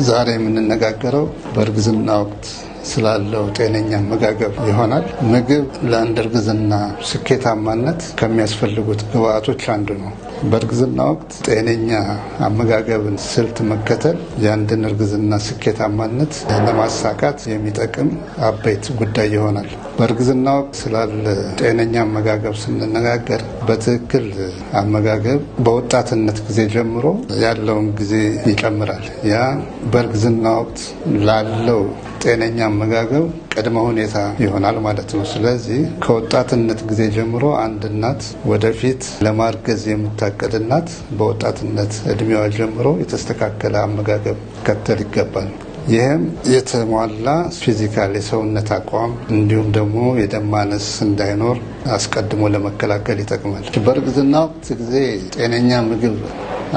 ዛሬ የምንነጋገረው በእርግዝና ወቅት ስላለው ጤነኛ አመጋገብ ይሆናል። ምግብ ለአንድ እርግዝና ስኬታማነት ከሚያስፈልጉት ግብአቶች አንዱ ነው። በእርግዝና ወቅት ጤነኛ አመጋገብን ስልት መከተል የአንድን እርግዝና ስኬታማነት ለማሳካት የሚጠቅም አበይት ጉዳይ ይሆናል። በእርግዝና ወቅት ስላለ ጤነኛ አመጋገብ ስንነጋገር በትክክል አመጋገብ በወጣትነት ጊዜ ጀምሮ ያለውን ጊዜ ይጨምራል። ያ በእርግዝና ወቅት ላለው ጤነኛ አመጋገብ ቅድመ ሁኔታ ይሆናል ማለት ነው። ስለዚህ ከወጣትነት ጊዜ ጀምሮ አንድ እናት፣ ወደፊት ለማርገዝ የምታቀድ እናት፣ በወጣትነት እድሜዋ ጀምሮ የተስተካከለ አመጋገብ ሊከተል ይገባል። ይህም የተሟላ physical የሰውነት አቋም እንዲሁም ደግሞ የደም ማነስ እንዳይኖር አስቀድሞ ለመከላከል ይጠቅማል። በእርግዝና ወቅት ጊዜ ጤነኛ ምግብ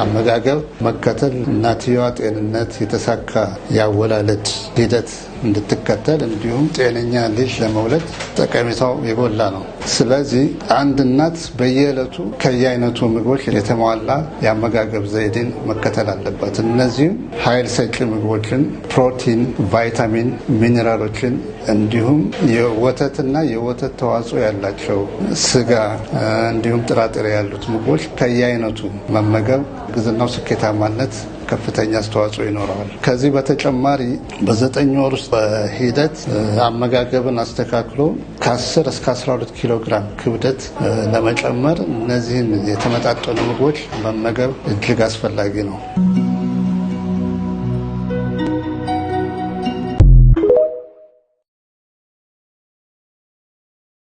አመጋገብ መከተል እናትየዋ ጤንነት፣ የተሳካ ያወላለድ ሂደት እንድትከተል እንዲሁም ጤነኛ ልጅ ለመውለድ ጠቀሜታው የጎላ ነው። ስለዚህ አንድ እናት በየዕለቱ ከየአይነቱ ምግቦች የተሟላ የአመጋገብ ዘዴን መከተል አለባት። እነዚህም ኃይል ሰጪ ምግቦችን፣ ፕሮቲን፣ ቫይታሚን፣ ሚኔራሎችን እንዲሁም የወተትና የወተት ተዋጽኦ ያላቸው፣ ስጋ እንዲሁም ጥራጥሬ ያሉት ምግቦች ከየአይነቱ መመገብ እርግዝናው ስኬታማነት ከፍተኛ አስተዋጽኦ ይኖረዋል። ከዚህ በተጨማሪ በ9 ወር ውስጥ በሂደት አመጋገብን አስተካክሎ ከ10 እስከ 12 ኪሎ ግራም ክብደት ለመጨመር እነዚህን የተመጣጠኑ ምግቦች መመገብ እጅግ አስፈላጊ ነው።